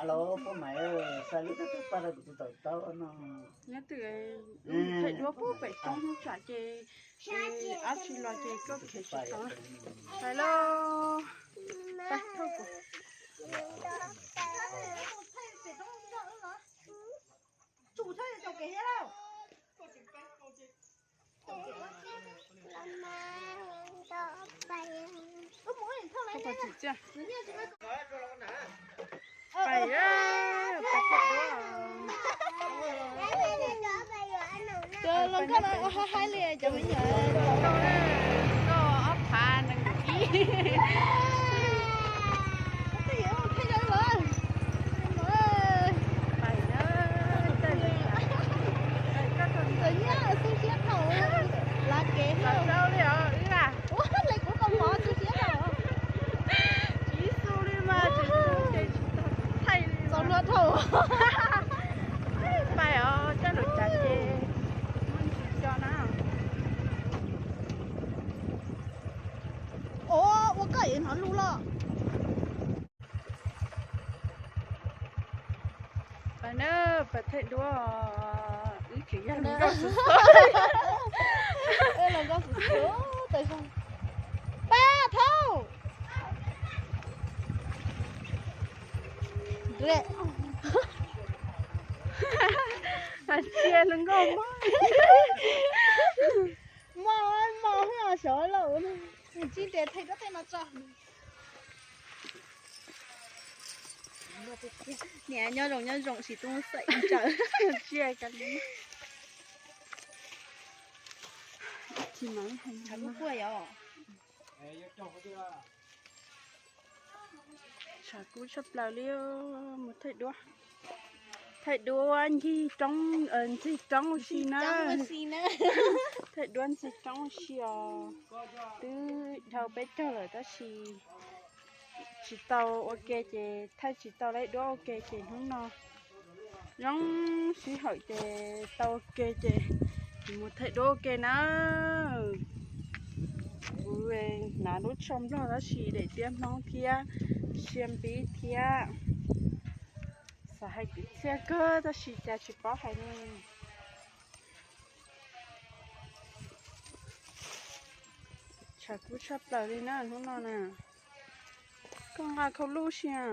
Alo, poj Maiv, xa lub teb tug paj rau kuv tus tawm taub no. Nyob twg, lub thaij duab puag pem roob hnub tsam ces dab tsi los ces tuaj phem tsis tau. Hais lauj, pab thauj kuv. Pais, pais thaij duab. Cov hluas nkauj no ua haib haib li cov me nyuam. Nkauj, nkauj ob phav nees nkaum ib. Pais na, txawm nyiaj xu siab thaum lav kev los rau li os wb a. Ua li kuv kaus mom xu siab thaum. Tsis xu li mas tsis xu ces tsis tau thaij li. Txaus luag thaum. Pais os, coj lus tsav ces muaj ntsis co na. Ua, ua koj ev hnov lus los. Pais na, pais thaij duab, wb tseem yog hluas nkauj xwb. Hluas nkauj xwb, pab thauj. Hais tias hluas nkauj mob. Mob, mob sov lauj. Tsis ntes thaij duab tej no tso. Niam nyob zoo nyob zoo, tsis tub xaim tsaws. Tsia ka li. Tsis mas kuj yog. Tshav kub tshaj plaws li, mus thaij duab. Thaij duab ncig roob, ntxig roob ua si na. Thaij duab ntxig roob ua si os. Twb dhau peb caug lawm tab sis tsis tau ua ke ces thaij tsis tau laib duab ua ke ces hnub no zoo sij hawm ces tau ua ke ces mus thaij duab ua ke na. Kuv hnav lub tsho nplog tab sis daim tiab Hmoob thiab, sia npib thiab. Xav hais kwv txhiaj kawg tab sis cas tsis paub hais li. Tshav kub tshaj plaws li na hnub no na. Koj nqa khau lub sia.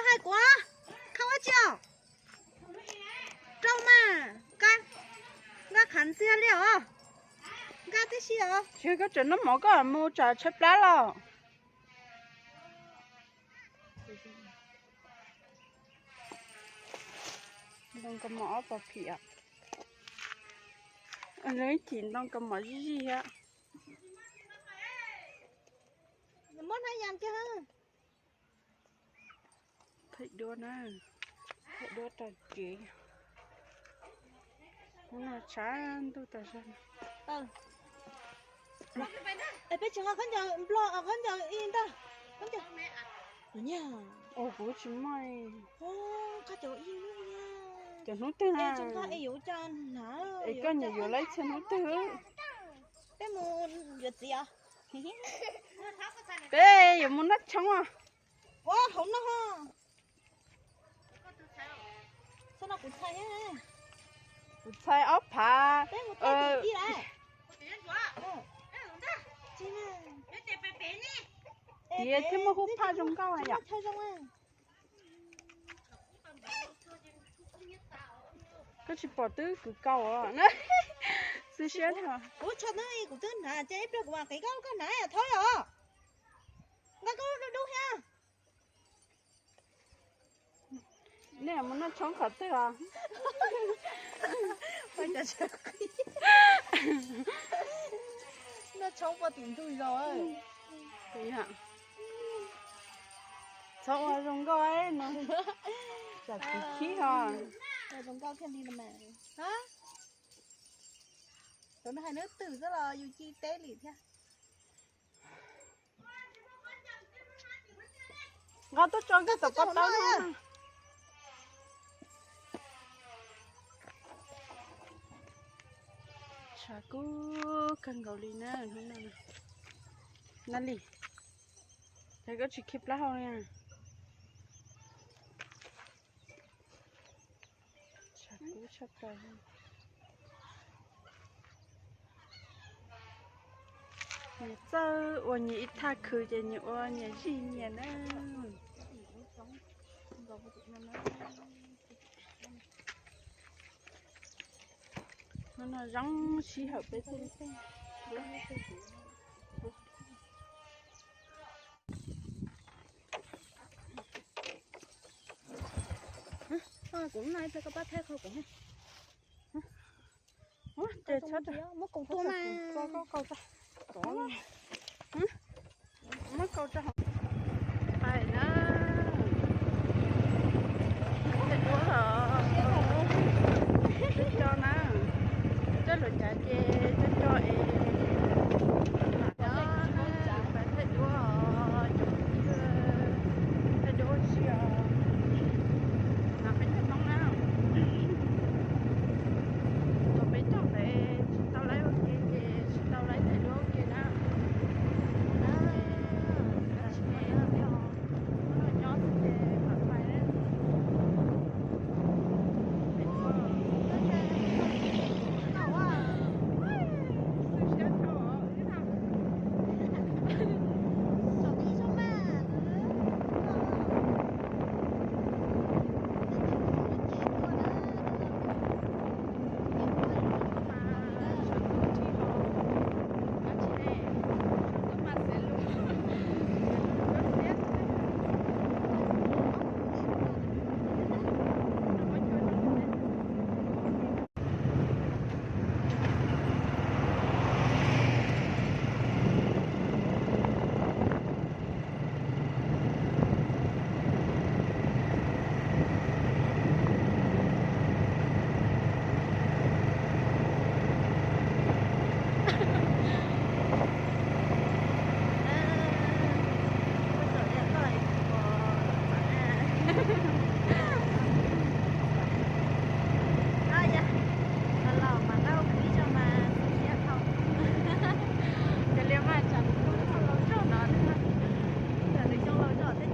Hais kuv, khau ua tsi os? Rau mas, nqa khav ntxiag li os. Nqa tib si os. Tsis koj tseem noj mov koj mus tsam tshaib plab los. Ntoo kaus mom ob pos phim os. Ib chim ntoo kaus mom zij zij thiab. Muab hnab yas kiag. Thaij duab na, thaij duab rau kev. Hnub no tshav ntuj tas zog. Peb tsis nqa khaub ncaws nplog, khaub ncaws ib ntag. Ua kuv tsis muaj. Cov hnub twg na? Es koj nyiam yuav laib txhia hnub twg? Peb mus yuav txiv os. Peb yuav mus noj tshoob os. Ua hauv no. Kuv txhais ob phav. Tiav thiab muaj hub phaj zoo nkauj yom. Koj tsis pom twb kwv kaus os. Xwb siab. Kuv tsho twb, kuv twb hnav ces ib pliag kuv mam qiv koj, koj hnav thab os. Nqa koj dub dub thiab. Nej mus noj tshoob qhov twg os? Noj tshoob puag tim ntug zos. Txhob ua zoo nkauj no, tsam kwv khib ho. Zoo nkauj thiaj li no mas. Hais neb twm xwb los yus cia teb li thiab. Nqa tuaj tso nkawg tom ko taw no. Tshav kub kawg nkaus li na hnub no. Na li, es koj tsis khi plaub hau li. Tshav kub tshaj plaws. Nyias txawj ua nyias ib thaj khwv ces nyias ua nyias zij nyias na. Hnub no zoo sij hawm peb thiaj li Kuv no ib pliag koj pab thaij qhov kuv. Ces txhob muab kaus tuaj mas. Muab kaus tso. Pais na. Thaij duab os. Coj na. Coj lus cav ces coj coj es. Pais thaij duab, thaij duab ua si os. Mas peb cov Hmoob na, thaum peb coj pem tsis tau laib ua ke ces tsis tau laib thaij duab ua ke na. Tab sis nyob xwb ces mam pais. Ces li mas tsam kuv tau los txog no, tsam nws xyoo los txog thiab ces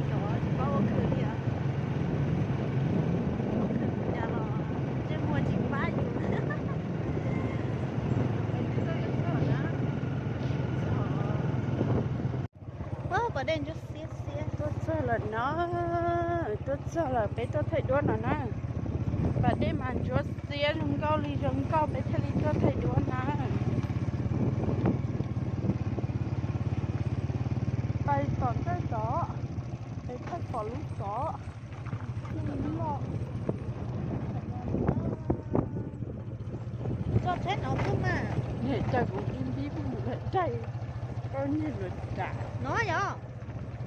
cov tsis paub ua khwv li os. Ua khwv mus cas los ntsej muag tsis pab yus. Pas dej ntsuab xiab xiab. Tuaj txog lawm no, tuaj txog lawm peb tuaj thaij duab no na. Pas dej mas ntsuab xiab zoo nkauj li zoo nkauj peb thiaj li tuaj thaij duab na. Pais tom ntej tod, peb thaij pom lub tod. Tso tsheb no xwb mas. Niam caw kuv nti nti pug mus lawm daim, koj niag luav ram no yog.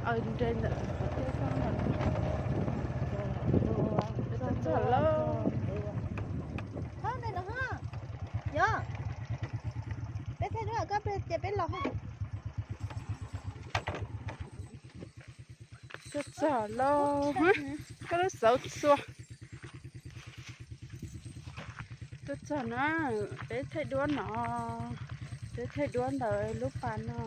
Nte ntawm qhov tiaj toj ntawm. Tuaj txog lauj. Thab ntawm no yog. Peb thaij duab koj ces peb los. Tuaj txog lauj, koj lub xauv txua. Tuaj txog na, peb thaij duab no, peb thaij duab ntawm lub pas no.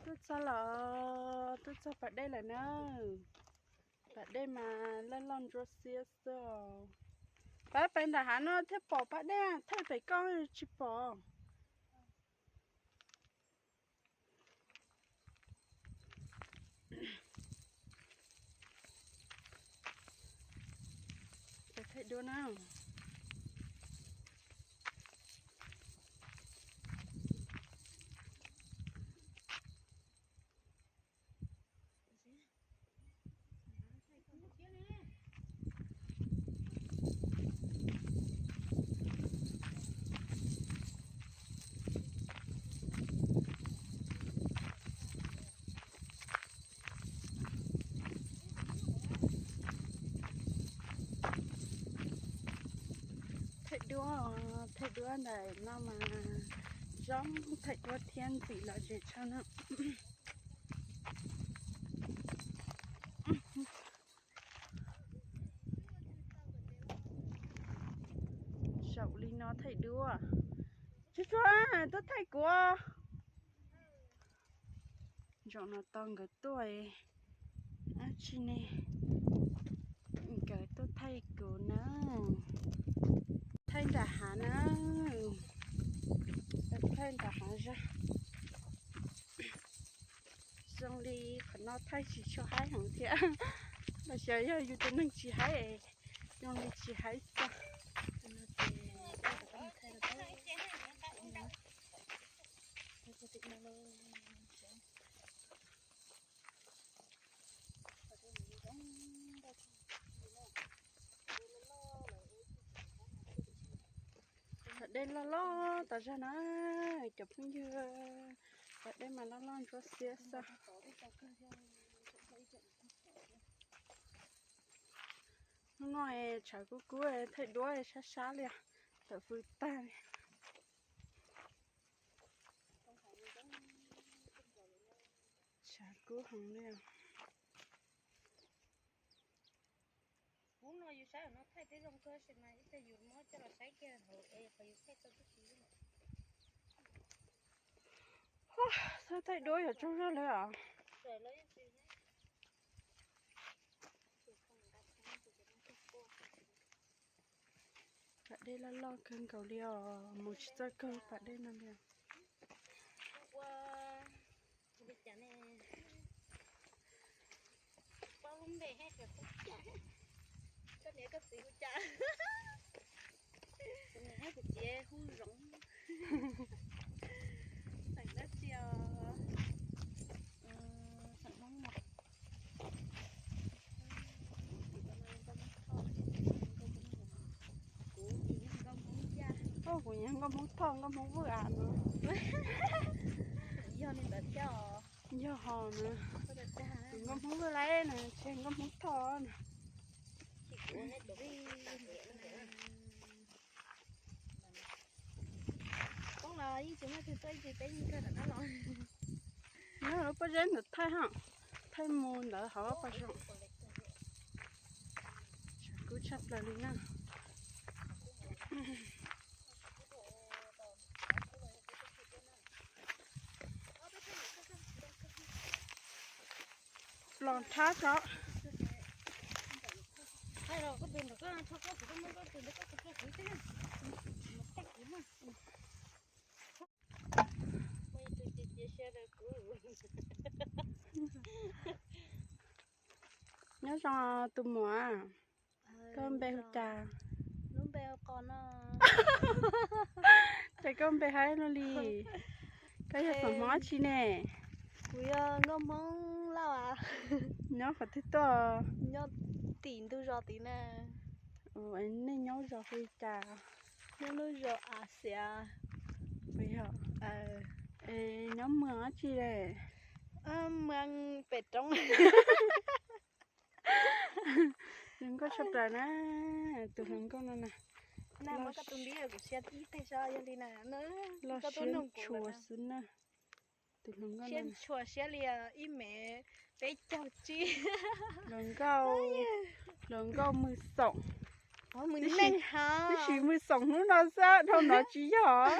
Tuaj txog los, tuaj txog pas dej lawm na. Pas dej mas loj loj ntsuab xiab xwb os. Pab pais nram hav no thiaj pom pas dej, thaij pem koj tsis pom. Thaij duab na. Thaij duab, thaij duab ntawm no mas zoo thaij duab thiab ntxim lom zem tshaj na. Zaum li no thaij duab. Tsuag tsuag tuaj thaij kuv. Zaum no tau nkawd tuaj dab tsi ne, nkawd tuaj thaij kuv na. Thaij nram hav na, thaij nram hav zog. Zoo li qhov no thaij tsis tshua haib heev thiab, los xyov yog yus tus neeg tsis haib, zoo li tsis haib txog. Pas dej loj loj tas zog na cov phooj ywg, pas dej mas loj loj ntsuab xiab xwb. Hnub no tshav kub kub thaij duab sab sab li, tawm fws tag li. Tshav kub heev li. Kuv no yus saib no thaij twb zoo kawg sis mas ib pliag yus muab coj los saib kiag hauv es qhov yus thaij tau twb tsis zoo. Thaij duab yog tsaug zog lawm os. Pas dej loj loj kawg nkaus li os, mus tsis txog kawg pas dej no li. Ua li cas ne? Paub lub npe thiab, koj niam koj txiv hu cas? Kuv niam thiab kuv txiv hu Zoov. Xeem dab tsi os? Xeem Hmoob mas. Kuv yog nkauj Hmoob Thoj, nkauj Hmoob Vwj av no. Yog li ntawd thiab os. Yog hos na. Tus nkauj Hmoob Vwj Laib na, tsis nkauj Hmoob Thoj na. Poob los yeej tsis muaj twg tuaj, yeej tsis peb yeej kawg tom qab los. Nyob lub pob zeb ntawd thaij ha, thaij mus ntawd hauv pob zeb. Tshav kub tshaj plaws li na. Los thab tso. Nyob zoo tus muam, koj npe hu cas? Lub npe hu Qos no. Ces koj npe haib luaj li. Koj yog xeem Hmoob dab tsi ne? Kuv yog nkauj Hmoob Lauj as. Nyob qhov twg tuaj? Nyob tim ntug zos tid na. Nej nyob zos hu li cas? Nyob lub zos As Xias. Yog, nyob muag dab tsi le? Muag pem roob. Hluas nkauj tshaj plaws na, tus hluas nkauj no na. Los siab ntshua xwb na. Tus hluas nkauj no siab ntshua siab li ib mev peb caug tsib. Hluas nkauj, hluas nkauj Mws Xoom. Tab sis Mws Xoom hnub no xwb, dhau no tsis yog.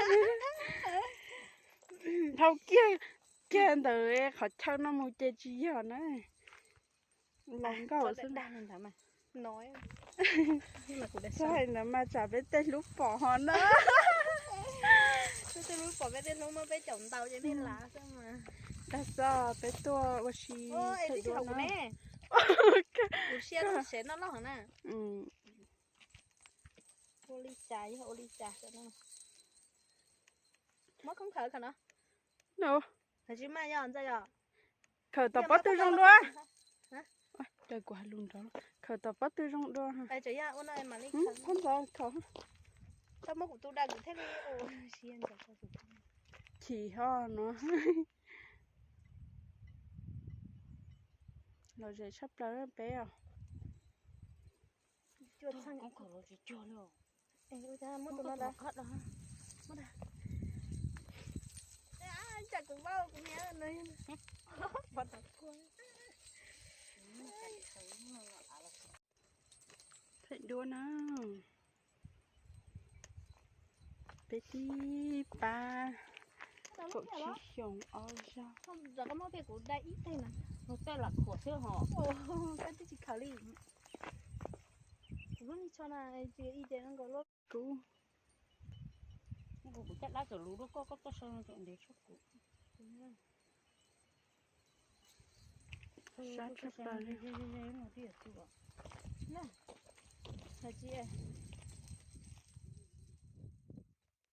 Dhau kiag, kiag ntawm qhov chaw no mus ces tsis yog na. Los nkauj xwb. Txhob hais ntawd mas tsam peb tej hlub pom ho na. Peb tej hlub pom, peb tej hlub muab peb caum ntaus ces nej lav xwb mas. Dag xwb, peb tuaj ua si thaij duab na. Kuv siab lub sev noj loj heev na. Ua li cas yog ua li cas no. Muab khoob khawv khawm no. Tsis maj yog ntxawg yog. Khawm tom pob tw zoo dua. Kuv hais lus nrov, khawm tom pob tw zoo dua. Thab ntxov khawm. Koj muab kuv tus dag kuv thiaj li ua. Chim ho no. Lom zem tshaj plaws peb os. Muab tus no da. Tsam kuv vau kuv niam no. Pov tas kua. Phem dua na. Peb tib pab kaum tsib xyoos ob zaug. Koj muab peb kuv dai ib teg na. Mus tej lam khuam xwb ho. Koj twb tsis khaws li. Kuv lub lig tsho na, tsis ib teg no nkaus lub. Kuv, kuv caj dab txawm luv rau koj, koj txoj saw txawm ntev tshaj kuv. Sab tshaj plaws li. Hais tias